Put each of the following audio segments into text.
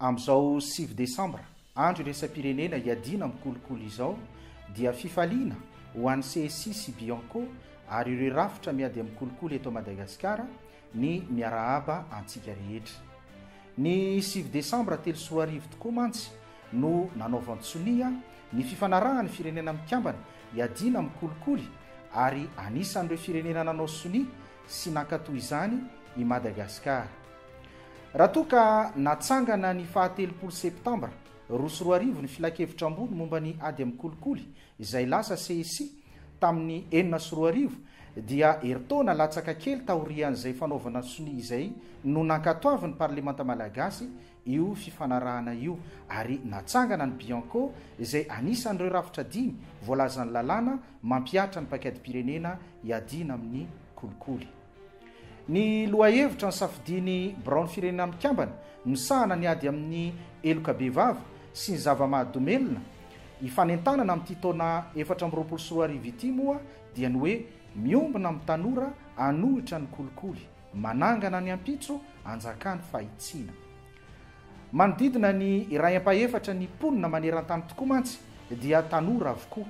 Amin'izao 9 desambra, andro iraisam-pirenena hiadiana amin'ny kolikoly izao, dia fifaliana ho an'ny CSI sy Bianco ary ireo rafitra miady amin'ny kolikoly eto Madagasikara ny miarahaba antsika rehetra. Ny 9 desambra 2003 tokoa mantsy no nanaovan-tsonia ny fifanarahan'ny Firenena Mikambana hiadiana amin'ny kolikoly ary anisan'ireo firenena nanao sonia sy nankatoa izany i Madagasikara. Raha toa ka natsangana ny faha 30 septambra 2002 ny Filankevitra ambony momba ny ady amin'ny kolikoly izay lasa CSI tamin'ny 2006 dia herintaona latsaka kely taorian'izay fanaovana sonia izay no nankatoavin'ny parlemanta malagasy io fifanarahana io ary natsangana ny Bianco izay anisan'ireo rafitra dimy voalazan'ny lalàna mampihatra ny paikadim-pirenena hiadiana amin'ny kolikoly. Ny lohahevitra nosafidian'ny Biraon'ny Firenena Mikambana misahana ny ady amin'ny heloka bevava sy ny zava-mahadomelina hifanentanana amin'ity taona 2024 ity moa dia ny hoe Miombona amin'ny tanora hanohitra ny kolikoly, manangana ny ampitso anjakany fahitsiana. Manodidina ny iray ampahefatra ny mponina maneran-tany tokoa mantsy dia tanora avokoa.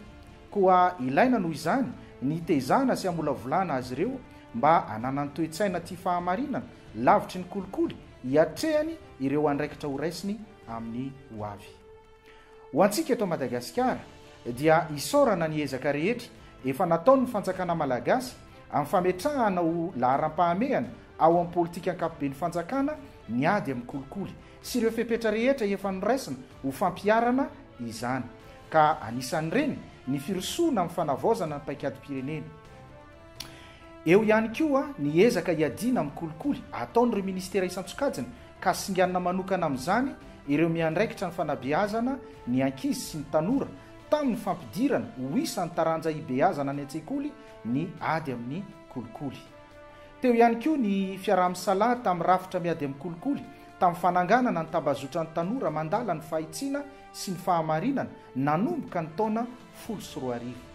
Koa ilaina noho izany ny hitezana sy hamolavolana azy ireo mba hananany toe-tsaina tia fahamarinana, lavitry ny kolikoly, hiatrehany ireo andraikitra horaisiny amin'ny ho avy. Ho antsika eto Madagasikara dia isaorana ny ezaka rehetra efa nataon'ny fanjakana malagasy amin'ny fametrahana ho laharam-pahamehana ao amin'ny politika ankapoben'ny fanjakana ny ady amin'ny kolikoly sy ireo fepetra rehetra efa noraisina ho fampiharana izany ka anisan'ireny ny firosoana amin'ny fanavaozana ny paikadim-pirenena. Eo ihany koa ny ezaka hiadiana amin'ny kolikoly ataon'ireo minisitera isan-tsokajiny ka singanina manokana amin'izany ireo miandraikitra ny fanabeazana ny ankizy sy ny tanora tamin'ny fampidirana ho isan'ny taranja ibeazana any an-tsekoly ny ady amin'ny kolikoly. Teo ihany koa ny fiaraha-misalahy tamin'ny rafitra miady amin'ny kolikoly tamin'ny fananganana ny tambazotran'ny tanora mandala ny fahitsiana sy ny fahamarinana nanomboka ny taona 2010.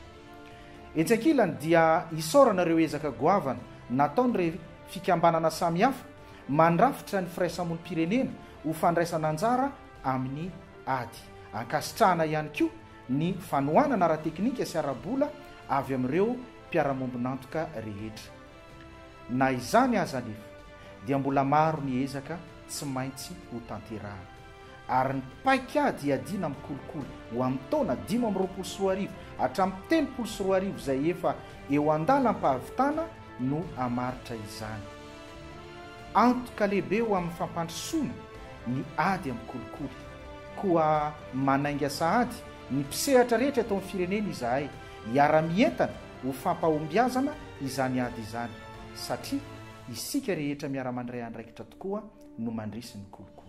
Etsy ankilany dia isaorana ireo ezaka goavana nataon'ireo fikambanana samihafa mandrafitra ny firaisamonim-pirenena ho fandraisana anjara amin'ny ady. Ankasitrahana ihany koa ny fanohanana ara-teknika sy ara-bola avy amin'ireo mpiara-mombon'antoka rehetra. Na izany aza anefa dia mbola maro ny ezaka tsy maintsy ho tanterahana. Ary ny paikady hiadiana amin'ny kolikoly ho amin'ny taona 2025 hatramin'ny 2030 izay efa eo an-dalam-pahavitana no hamaritra izany. Antoka lehibe ho amin'ny fampandrosoana ny ady amin'ny kolikoly. Koa manainga sahady ny mpisehatra rehetra eto amin'ny firenena izahay hiara-mientana ho fampahombiazana izany ady izany satria isika rehetra miara-mandray andraikitra tokoa no mandresy ny kolikoly.